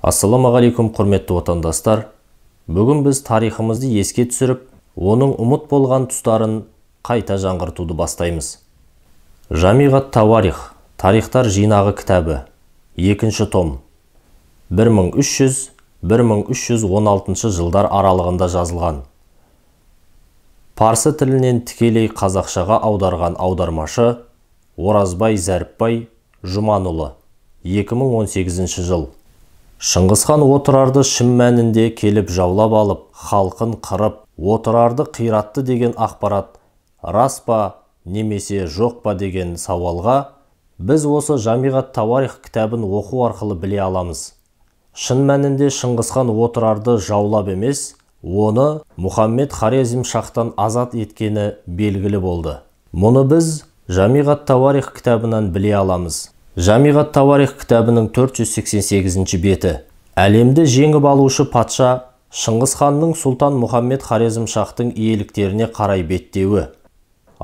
Ассалаумағалейкум, құрметті отандастар. Бүгін біз тарихымызды еске түсіріп, оның ұмыт болған тұстарын қайта жаңғыртуды бастаймыз. Жамиғат Тауарих, тарихтар жинағы кітабы, 2 том, 1300-1316 жылдар аралығында жазылған. Парсы тілінен тікелей қазақшаға аударған аудармашы Оразбай Зәріпбай Жұманұлы, 2018 жыл. Шыңғысхан Отырарды шын мәнінде келіп жаулап алып, халқын қырып, Отырарды қиратты деген ақпарат рас па немесе жоқ па деген сауалға біз осы Жамиғат Тауарих кітабын оқу арқылы біле аламыз. Шын мәнінде Шыңғысхан Отырарды жаулап емес, оны Мұхаммед Хорезм шахтан азат еткені белгілі болды. Мұны біз Жамиғат Тауарих кітабынан біле аламыз. Жамиғат Тауарих кітабының 488 беті. Әлемді жеңіп алушы патша Шыңғысханның Сұлтан Мұхаммед Хорезм шахтың иеліктеріне қарай беттеуі.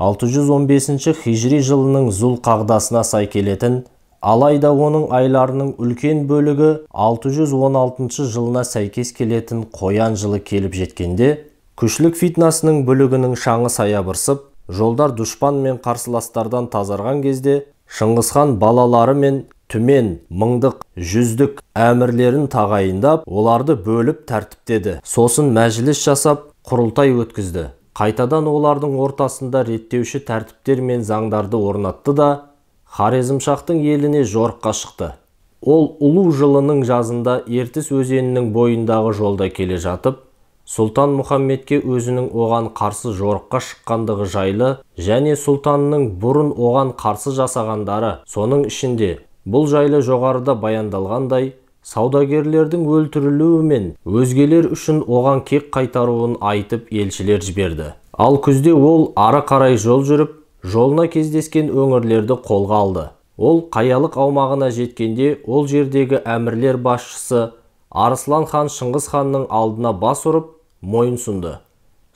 615 хижри жылының Зұлқағдасына сай келетін, алайда оның айларының үлкен бөлігі 616 жылына сәйкес келетін қоян жылы келіп жеткенде, күшлік фитнасының бүлігінің шаңы саябырсып, жолдар дұшпан мен қарсыластардан тазарған кезде Шыңғысхан балалары мен түмен, мыңдық, жүздік әмірлерін тағайындап, оларды бөліп тәртіптеді. Сосын мәжіліс жасап, құрылтай өткізді. Қайтадан олардың ортасында реттеуші тәртіптер мен заңдарды орнатты да, Хорезмшахтың еліне жорыққа шықты. Ол ұлу жылының жазында Ертіс өзенінің бойындағы жолда келе жатып, Сұлтан Мұхаммедке өзінің оған қарсы жорыққа шыққандығы жайлы және сұлтанның бұрын оған қарсы жасағандары, соның ішінде бұл жайлы жоғарыда баяндалғандай, саудагерлердің өлтірілуі мен өзгелер үшін оған кек қайтаруын айтып елшілер жіберді. Ал күзде ол ары қарай жол жүріп, жолына кездескен өңірлерді қолға алды. Ол қаялық аумағына жеткенде, ол жердегі әмірлер басшысы Арыслан хан Шыңғыс ханның алдына бас ұрып, мойын сұнды.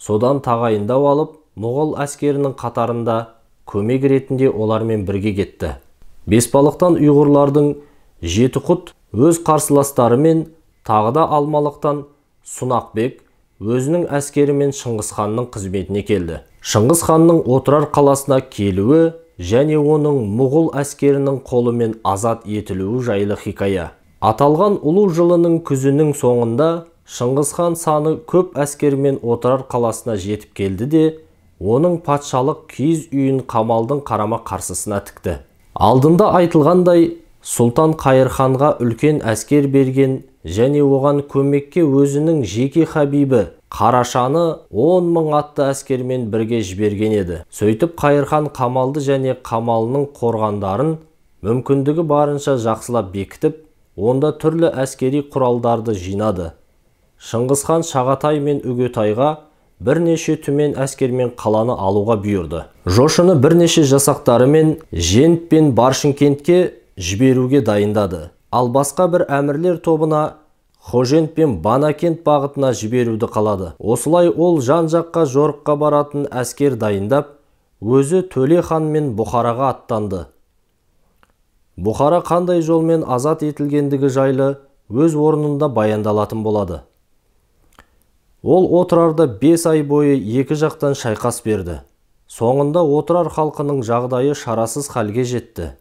Содан тағайындау алып, Моғол әскерінің қатарында көмек ретінде олармен бірге кетті. Бесбалықтан ұйғырлардың Жетіқұт өз қарсыластарымен, тағы да Алмалықтан Сунақбек өзінің әскерімен Шыңғыс ханның қызметіне келді. Шыңғыс ханның Отырар қаласына келуі және оның Моғол әскерінің қолымен азат етілуі жайлы хикая. Аталған ұлу жылының күзінің соңында Шыңғыс хан саны көп әскермен Отырар қаласына жетіп келді де, оның патшалық киіз үйін қамалдың қарама қарсысына тікті. Алдында айтылғандай, Сұлтан Қайырханға үлкен әскер берген және оған көмекке өзінің жеке хабибі Қарашаны 10 мың атты әскермен бірге жіберген еді. Сөйтіп Қайырхан қамалды және қамалының қорғандарын мүмкіндігі барынша жақсылап бекітіп, онда түрлі әскери құралдарды жинады. Шыңғысхан Шағатай мен Үгетайға бірнеше түмен әскермен қаланы алуға бұйырды. Жошыны бірнеше жасақтарымен Жент пен Баршынкентке жіберуге дайындады. Ал басқа бір әмірлер тобына Хожент пен Банакент бағытына жіберуді қалады. Осылай ол жан-жаққа жорыққа баратын әскер дайындап, өзі Төле хан мен Бұхараға аттанды. Бұхара қандай жолмен азат етілгендігі жайлы өз орнында баяндалатын болады. Ол Отырарда 5 ай бойы екі жақтан шайқас берді. Соңында Отырар халқының жағдайы шарасыз халге жетті.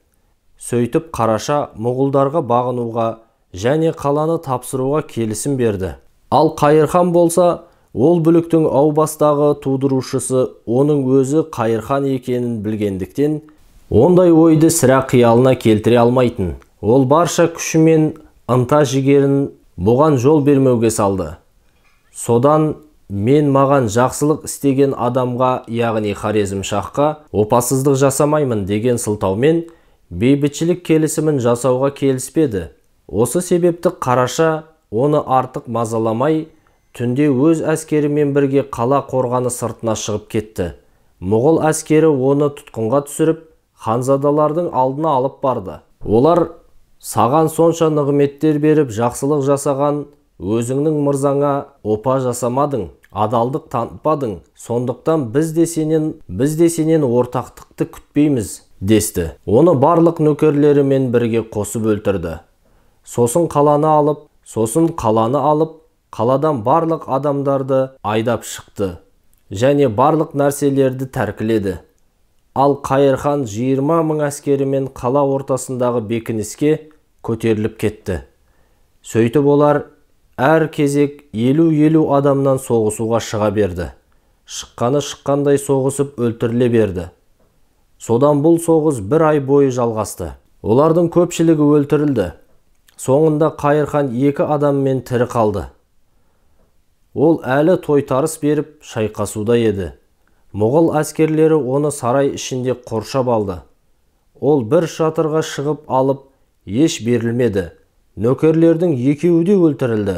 Сөйтіп Қараша Моғолдарға бағынуға және қаланы тапсыруға келісім берді. Ал Қайырхан болса, ол бүліктің әу бастағы тудырушысы оның өзі Қайырхан екенін білгендіктен, ондай ойды сірә қиялына келтіре алмайтын. Ол барша күші мен ынта жігерін бұған жол бермеуге салды. Содан мен маған жақсылық істеген адамға, яғни Хорезм шахқа, опасыздық жасамаймын деген сылтаумен бейбітшілік келісімін жасауға келіспеді. Осы себепті Қараша оны артық мазаламай, түнде өз әскерімен бірге қала қорғаны сыртына шығып кетті. Моғол әскері оны тұтқынға түсіріп, ханзадалардың алдына алып барды. Олар саған сонша нығметтер беріп жақсылық жасаған өзіңнің мырзаңа опа жасамадың, адалдық танытпадың, сондықтан біз де сенен ортақтықты күтпейміз десті. Оны барлық нөкерлерімен бірге қосып өлтірді. Сосын қаланы алып, Сосын қаланы алып, қаладан барлық адамдарды айдап шықты және барлық нәрселерді тәркіледі. Ал Қайыр хан 20 мың әскерімен қала ортасындағы бекініске көтеріліп кетті. Сөйтіп олар әр кезек 50-50 адамнан соғысуға шыға берді. Шыққаны шыққандай соғысып өлтіріле берді. Содан бұл соғыс бір ай бойы жалғасты. Олардың көпшілігі өлтірілді. Соңында Қайыр хан 2 адаммен тірі қалды. Ол әлі тойтарыс беріп шайқасуда еді. Моғол әскерлері оны сарай ішінде қоршап алды. Ол бір шатырға шығып алып, еш берілмеді. Нөкерлердің екеуі де өлтірілді.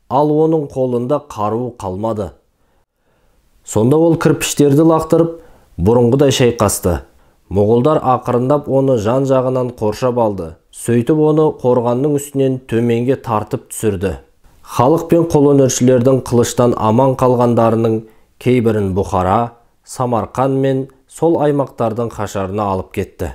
Ал оның қолында қаруы қалмады. Сонда ол кірпіштерді лақтырып, бұрынғыдай шайқасты. Моғолдар ақырындап оны жан-жағынан қоршап алды. Сөйтіп оны қорғанның үстінен төменге тартып түсірді. Халық пен қолөнершілердің қылыштан аман қалғандарының кейбірін Бұхара, Самарқан мен сол аймақтардың қашарына алып кетті.